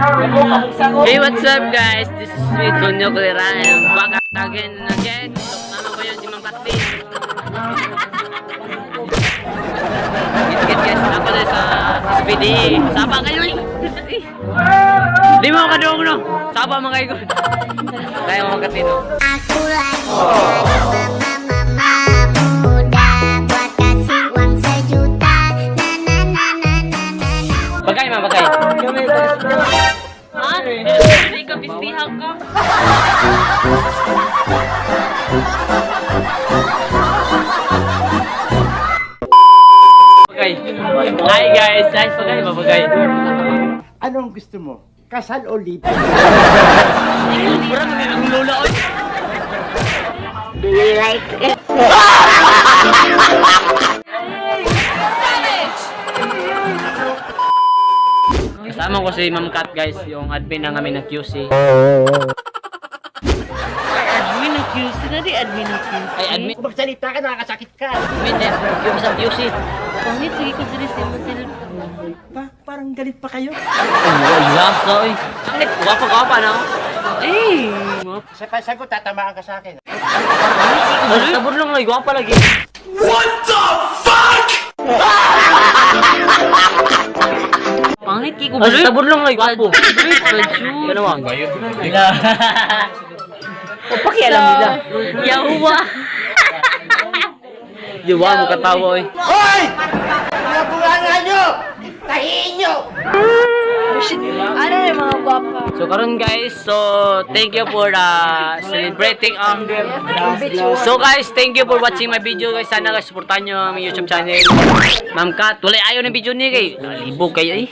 Hey, what's up, guys? This is me, Tonyo Clera, and back again and again. So, kasama ko yun si Ma'am Kathleen. Git, git, guys. Ako na sa SPD. Saba kayo eh. Eh. Di mo kadung no. Saba mga kayo. Tayo mga Kathleen, no? Aku lagi cari mama mama muda buat kasih uang 1 juta na na na na na na na. Bagay, ma'am, bagay. Ha? Hindi ka pistihan ka. Bagay. Hi guys, hi bagay, mabagay. Anong gusto mo? Kasal o lipo? Mura na ang lola oy. Do you like it? Kasama ko si Ma'am Kat guys, yung admin ng amin ng QC. Ay, admin ng QC. Nadi admin ng QC. Ay, admin, Kung magsalita ka, nakakasakit ka. admin, eh, yung sa QC. Pangit, sige ko sila si mo cellphone. Pa, parang galit pa kayo. Ay, wala sa oy. Ang gwapa gwapa na. Eh! Sa pasagot, tatamaan ka sa akin. Basta budlong lagi gwapa lagi. Pangit, kiko Basta budlong lagi gwapo. Bajud. Ano ang? O pakialam nila. Yawa. Di wa mo katawa oy. Hoy! Mga bunganga nyo! Tahiin nyo! Ano na yung mga gwapa? So karon guys, so thank you for celebrating So guys, thank you for watching my video guys. Sana guys suportahan niyo ang aming YouTube channel. Ma'am Kat, wala ayaw ng video niya kay. Libog kayo eh.